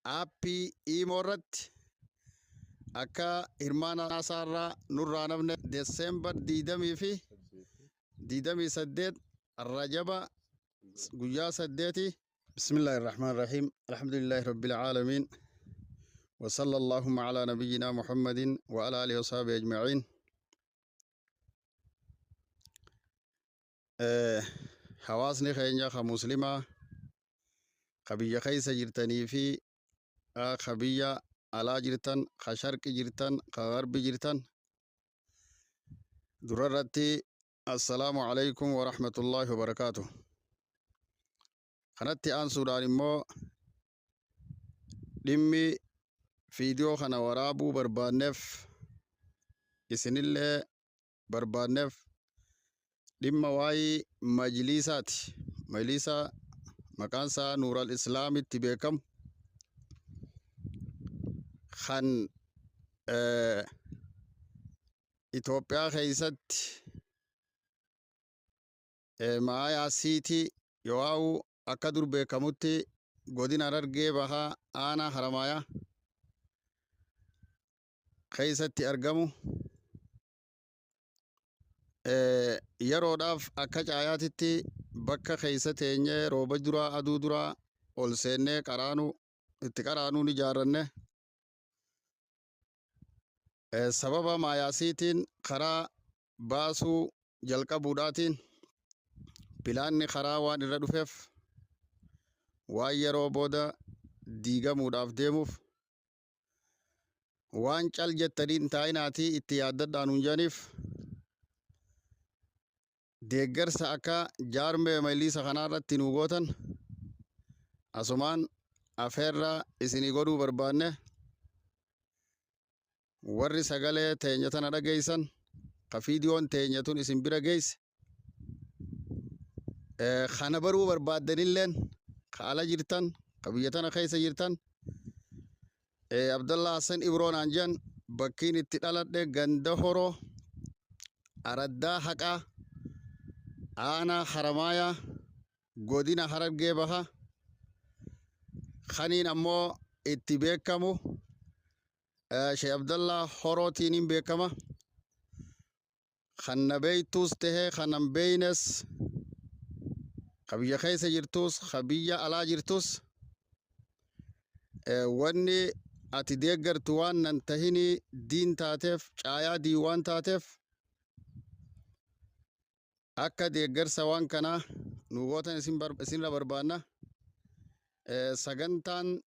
Aappii Iimoo irratti akka hirmaana isaarraa nurraa namne Desembar 20 fi 28 Rajaba guyyaa 8. Bismillaahi Rahmaan Rahiim. Alhamdulillaahi Rabbil Aalamiin. Wa sallallahumma alaa nabiyyinaa Muhammadin wa alaa alihi wa sahbihi ajma'iin. Hawaasni keenya ka muslimaa ka biyya keessa jirtanii fi ka biyya alaa jirtan, ka sharqi jirtan, ka garbi jirtan, dura irratti assalaamu alaikum wa rahmatullahi wa barakaatu. Kanatti aansuudhaan immoo dhimmi viidiyoo kana waraabuu barbaanneef isinillee barbaanneef dhimma waa'ee majliisaati. Majliisa maqaan isaa Nuural Islaamitti beekamu kan Itoophiyaa keessatti Maayaa Siitii yoo'aa'u akka dur beekamutti godina Harargee Bahaa aanaa Haramaayaa keessatti argamu yeroodhaaf akka caayaatitti bakka keessa teenyee rooba duraa aduu duraa ol seennee qaraanu itti qaraanuu ni ijaarranne. Sababa maayaasiitiin karaa baasuu jalqabuudhaatiin pilaanni karaa waan irra dhufeef waan yeroo booda diigamuudhaaf deemuuf waan cal jettanii hin taa'inaatii itti yaaddadhaa nuun jedhaniif deeggarsa akka jaarmee majliisa kanaa irratti nuu gootan asumaan afeerraa isinii godhuu barbaanne. Warri sagalee teenya tana dhageessan, ka fiidiyoon teenya tun isin bira geesse, kana baruu barbaaddanilleen, ka ala jirtan, ka biyya tana keessa jirtan, Abdallaa Hassan Ibroo naan jedhan. Bakkiin itti dhaladhe ganda Horoo, araddaa Haqaa, aanaa Haramaayaa, godina Harargee Bahaa. Kaniin ammoo itti beekamu Sheekh Abdallaa Horootiin hin beekama. Kan na beektuus tahee kan hin beeknes, ka biyya keessa jirtus ka biyya alaa jirtus, wanni ati deeggartu waan nan tahinii diin taateef, caayaa diin waan taateef, akka deeggarsa waan kanaa nu gootan isinirra barbaanna. Sagantaan